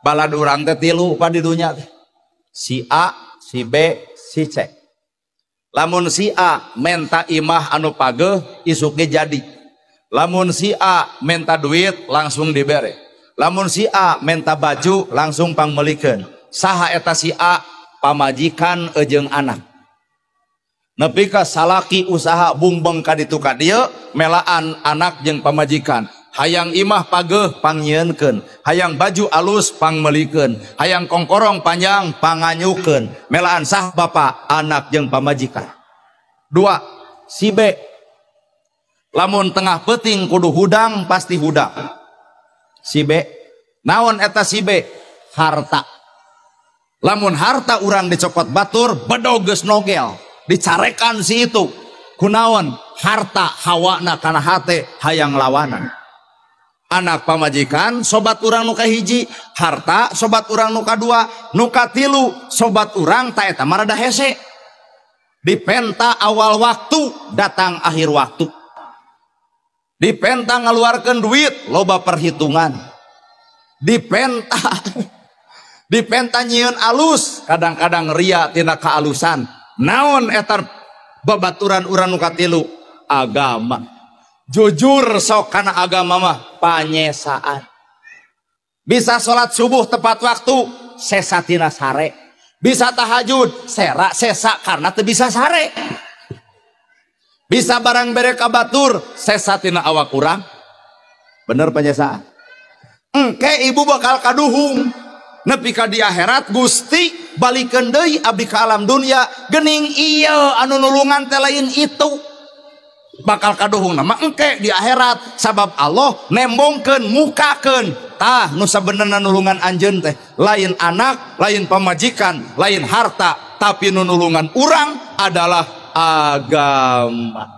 Balad urang teh tilu pa di dunya teh. Si A, si B, si C. Lamun si A menta imah anu pageuh isuk ge jadi. Lamun si A menta duit langsung dibere. Lamun si A menta baju langsung pangmeulikeun. Saha eta si A? Pamajikan jeung anak. Nepi ka salaki usaha bungbeng ka ditu ka dieu melaan anak jeung pamajikan. Hayang imah pageuh pangnyieunkeun, hayang baju alus pangmeulikeun, hayang kongkorong panjang panganyukeun. Melaan sah bapak anak jeung pamajikan. Dua, si B. Lamun tengah peuting kudu hudang pasti hudang. Si B, naon eta si B? Harta. Lamun harta urang dicokot batur, bedog geus nogel, dicarekan si itu. Kunaon? Harta hawana kana hate hayang lawanan. Anak pamajikan sobat urang nu kahiji, harta sobat urang nu kadua, nu katilu sobat urang ta eta mah rada hese. Dipenta awal waktu, datang akhir waktu. Dipenta ngaluarkeun duit, loba perhitungan. Dipenta dipenta nyieun alus, kadang-kadang ria tina kaalusan. Naon eta babaturan urang nu katilu? Agama. Jujur sok kana agama mah panyesaan. Bisa sholat subuh tepat waktu, sesa tina sare. Bisa tahajud, sera sesa karena teu bisa sare. Bisa barang bere ka batur, sesa tina awak urang. Bener panyesaan? Engke ibu bakal kaduhung. Nepi ka di akhirat Gusti balikeun deui abdi ka alam dunia, geuning ieu anu nulungan teh lain itu. Bakal kaduhung nama engke di akhirat sabab Allah nembongkeun mukakeun tah nu sabenerna nulungan anjeun teh lain anak, lain pamajikan, lain harta, tapi nu nulungan urang adalah agama.